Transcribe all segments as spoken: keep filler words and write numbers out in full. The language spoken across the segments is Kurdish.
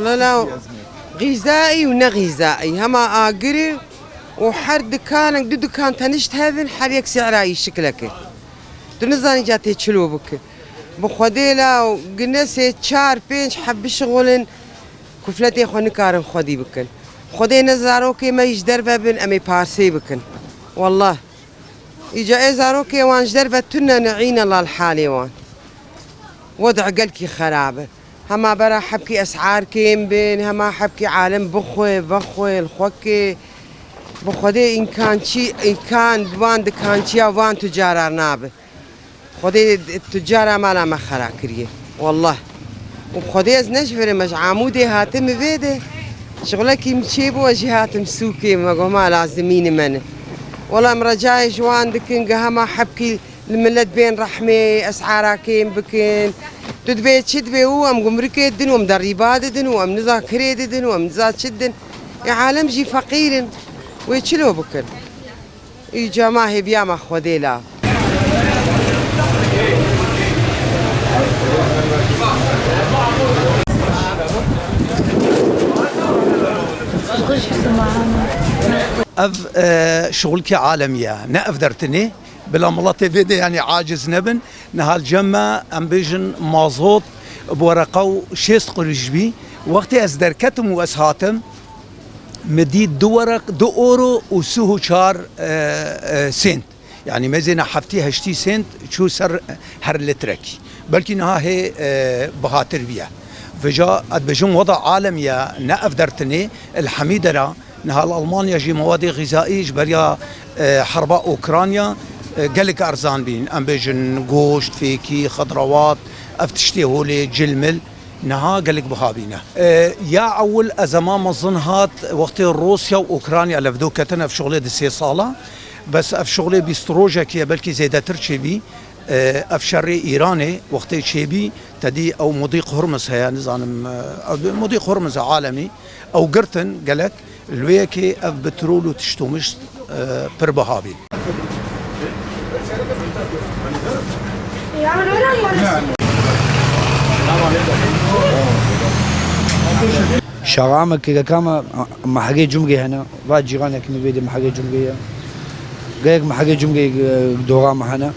Wela, xîzaî û ne xîzaî, hema agir e û her dikanek, du dikan tenişt hebin, her yek sîra î şiklek e. Tu nizanî ca tê çilo bike. Bi Xwedê la ginesê çar pênc heb bişixulin, kufletê xwe nikarin xwedî bikin. Xwedê ne zarokê me jî ji derve bin, em ê parsê bikin. Wallah. Îca ê zarokê wan ji derve tune ne, îne lal halê wan. Wed'a gelkî xerab e. Hema bera hebkî es'ar kêm bin, hema hebkî alem bixwe, vexwe, li xwe ke. Bi Xwedê îmkan çi, îmkan van dikançiya van tucara nabe. Xwedê tucara mala me xera kiriye. Wallah. Û bi Xwedê ez ne ji vir im, ez ji Amûdê hatim vê de. Şixulekî min çêbû, ez jî hatim sûkê, me got ma lazimî ne me ne. Wela em recayê ji wan dikin, ge hema hebkî li milet bên rehmê, es'ara kêm bikin. Tu dibê çi dibê û em gumrikê didin û em derîba didin û em niza kirê didin û em niza çi didin. Ê alem jî feqîr in. Wê çilo bikin? Îca ma hêviya me Xwedê la. Ev, e, şixulkê alemî ye, ne ev dertinê. Bila miletê vê de, yanî, aciz nebin. Niha li cem me, em bêjin, mazot bi wereqa û şêst qurîş bî. Wextê ez derketim û ez hatim, min dît du wereq, du euro û sih û çar, e, e, sent. Yanî mezêna heftî heştî sent çû ser her litrekî. Belkî niha hê, e, bihatir bîye. Vêca ez dibêjim weda alem ye, ne ev dertinê, elhemîdera. Niha li Almanya jî mewadê xîzaî ji beriya, e, herba Ukrayna, e, gelek erzan bîn. Em bêjin goşt, fêkî, xedrawat, ev tiştê holê, cilmil. Niha gelek biha bîne. E, ya ewil ezema mezin hat wextê Rûsya û Ukrayna levdo ketin, ev şixulê di sê sala. Bes ev şixulê bîst rojekî ye, belkî zêdetir çêbî. E, ev şerê Îranê wextê çêbî, tedî ew Mudîq Hurmiz heye, nizanim, e, ev Mudîq Hurmiz e alemî. Ew girtin gelek, li wê yekê ev bi trol û tişt û mişt, e, pir biha bîn. Şaxa me, kêleka me, mehegê cumgê hene. Va cîranek min vê de mehegê cumgê ye. Gelek mehegê cumgê, e, doxa me hene.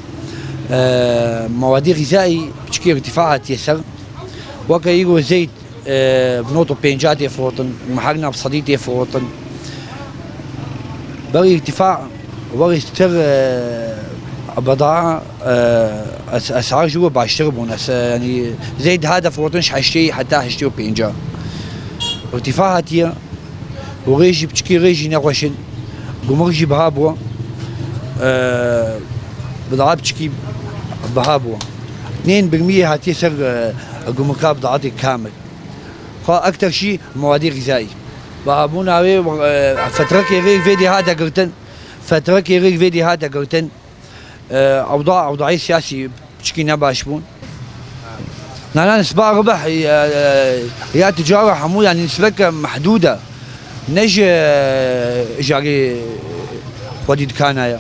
E, mewadî xîzaî piçikê îrtîfa hatiye ser. Weke îro zeyt, e, bi nod û pênca tê firotin, mehegna bi sedî tê firotin. Berî îrtîfa, werî stir, e, beda, e, es-, esar ji we baştir bûn. Es-, yanî zeyt hate firotin ji heştê heta heştê û pênca. Îrtîfa hatiye. Û rê jî piçikî rê jî nexweş in. Gumruk jî biha bû. Eee, bid'a piçikî biha bû. Nên birmiyê hatiye ser, eee, gumruka bid'atê kamil. Xwe ekter jî mewadê xîzayî. Bihabûna wê, eee, fetrekê rê vê dê hate girtin. Fetrekê rê vê dê hate girtin. E, ewda, ewdayê siyasî piçikî ne baş bûn. Nana nisba ribih, e, e, ya ticara hemû, yanî nisbeke mehdûd e. Ne ji, e, jarê xwedî dikana ye.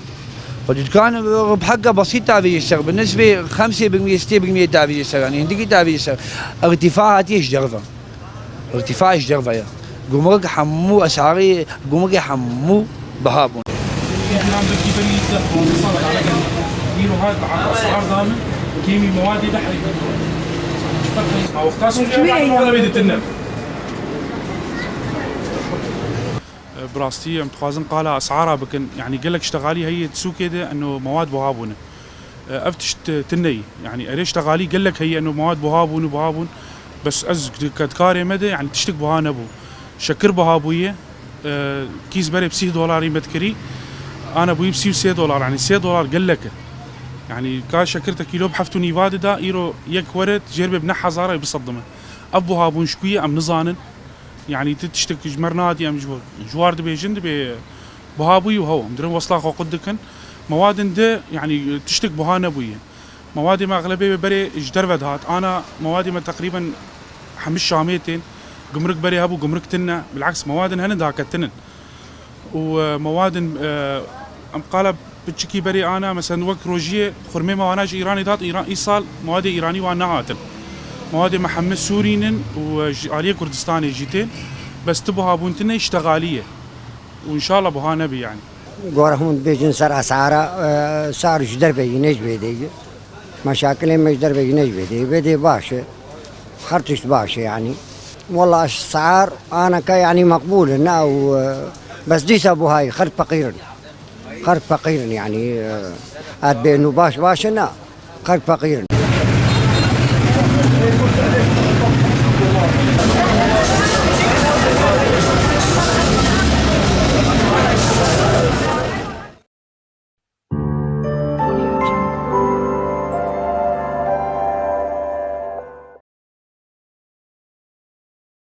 Xwedî dikan ribheke besît tavêjê ser bi. Nisbê xemsê birmiyê, sitê birmiyê tavêjê ser, yanî hindikî tavêjê ser. Îrtîfa hatiye ji derve. Îrtîfa ji derve ye. Gumruk hemû esarê, gumrukê hemû biha bûn. Îran dikî berî deh panzdeh sal e, îro hat bi esar da min, kêmî mewadê de herî. Ha, wexta Sûriye, wexta wê ditinne. Bi rastî em dixwazin qala esara bikin. Yanî gelek ştexalî heye di sûkê de, eno mewad buha bûne. Ev tişt tune ye. Yanî erê ştexalî gelek heye, eno mewad buha bûn û buha bûn. Bes ez di kedkarê me de, yanî tiştik buha nebû. Şekir buha bûye. E, kîs berê bi sî dolarî me dikirî. Ana bûyî bi sî û sê dolar, yanî sê dolar gelek e. Yanî ka şekir te kîlo bi heft û nîva dida, îro yek were jêr be bi neh hezar e bisedime. Ev buha bûn ji ku ye em nizanin. Yanî tu tiştek ji me re nadî, em ji, ji war dibêjin, dibê buha bûyî û hew. Em dirin wesla xwe qut dikin. Mewadin de, yanî tiştek buha nebûye. Mewadê me exlebê wê berê ji derve dihat. Ana mewadê me teqrîben hemî Şamê tên. Gumruk berê hebû, gumruk tune. Bilaks mewadin hene daketin in. Û, e, mewadin, e, em qala piçikî berê ana, mesela wek rojiyê xurmê me wana ji Îranê dihat, Îran, îsal mewadê Îranî wan nehatin. Mewad ê me hemî Sûrî nin û ji aliyê Kurdistanê jî tên. Bes tu buha bûn tine îştexalî ye. Û înşallah buha nebe yanî. Gora hûn dibêjin ser esara, e, sar ji derve yî ne ji vê dê ye. Meşakilê me ji derve yî ne ji vê dê ye. Vê dê baş e. Her tişt baş e yanî. Walla esar aneke yanî meqbûl in, na û, e, bes dîsa buhayî xelk feqîr in. Xelk feqîr in yanî, e, ez bênû baş baş e, na. Xelk feqîr in.